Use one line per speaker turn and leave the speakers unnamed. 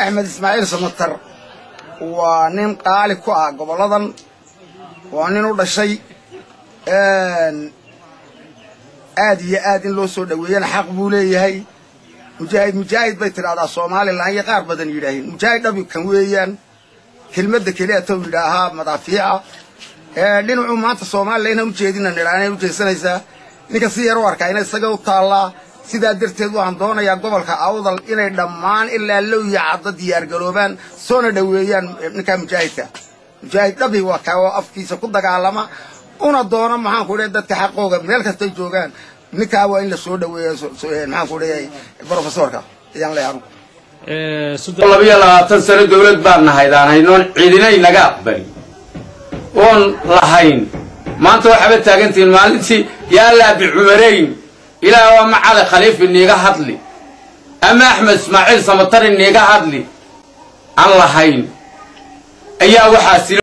Axmed Ismaaciil Samatar waa nin qaali ku ah gobolladan, waa nin u dhashay, aad iyo aad in loo soo dhoweeyana xaq buu leeyahay. Mujaahid mujaahid bay tidhahdaa Somalilan iyo qaar badan yidhaaheen, mujaahid dhabi kan weeyaan. Kelmadda keliya tow yidhaahaa madaafiica dhinacuu maanta Somalilan inaan ujeedina nidhaa inay ujeedsanaysaa, ninka si yar u arkaa ina isaga u taallaa. Sidaa darteed waxaan doonayaa gobolka Awdal inay dhammaan ilaa low iyo caddo diyaargaroobaan, soona dhoweeyaan ninkaa mujaahidka. Mujaahid dhabi waa kaa oo afkiisa ku dagaalama una doono maxaan ku dhahay dadka xaqooga meel kastay joogaan. Ninkaa waa in la soo dhoweeya, maxaan ku dhahay, professorka ayaan leeyahay anugu.
22 sano dawlad baan nahaydaan haynoon cidinay naga aqbali oon lahayn. Maanta waxaaba taagantihiin maalintii yaa laabi cumarayn ilaa ama Cali Khaliif iniiga hadli ama Axmed Ismaaciil Samatar iniiga hadli aan lahayn ayaa waxaasi.